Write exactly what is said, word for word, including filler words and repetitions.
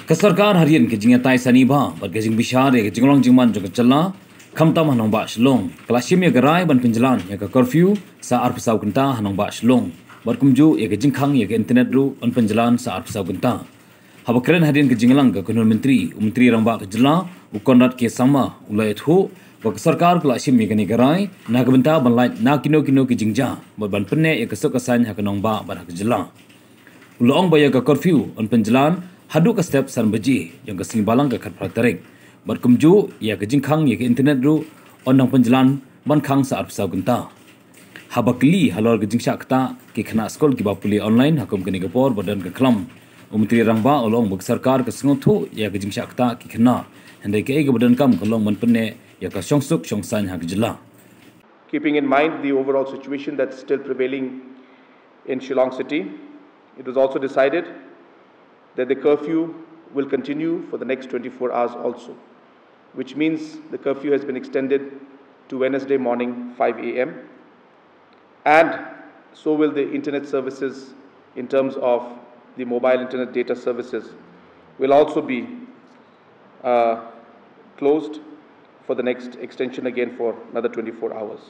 Ka sorkar hadien ka jingïatai sani bha bad ka jingbishar ïa ka jinglong jingman jong ka jylla, khamtam ha nongbah Shillong, ka la shim ïa ka rai ban pynjlan ïa ka curfew sa arphew saw kynta ha nongbah Shillong, bad kumjuh ïa ka jingkhang ïa ka internet ruh yn pynjlan sa arphew saw kynta. Haba kren hadien ka jingïalang ka kynhun myntri, u Myntri Rangbah ka jylla, u Conrad K Sangma, u la ïathuh ba ka sorkar ka la shim ïa kane ka rai na ka bynta ban lait na kino kino ki jingjia bad ban pynneh ïa ka suk ka saiñ ha ka nongbah bad ha ka jylla. U la ong ba ïa ka curfew yn pynjlan haduh ka step san baje jong ka sngi Balang ka khatphra tarik, bad kumjuh ïa ka jingkhang ïa ka internet ruh yn nang pynjlan ban khang sa arphew saw kynta. Haba kylli halor ka jingshah ktah ki khynnah skul kiba pule online ha kum kane ka por ba don ka khlam, u Myntri Rangbah u la ong ba ka sorkar ka sngewthuh ïa ka jingshah ktah ki khynnah, hynrei kaei kaba donkam ka long ban pynneh ïa ka shongsuk shongsaiñ ha ka jylla. Keeping in mind the overall situation that's still prevailing in Shillong City, it was also decided that the curfew will continue for the next twenty-four hours also, which means the curfew has been extended to Wednesday morning, five a.m., and so will the internet services in terms of the mobile internet data services will also be uh, closed for the next extension again for another twenty-four hours.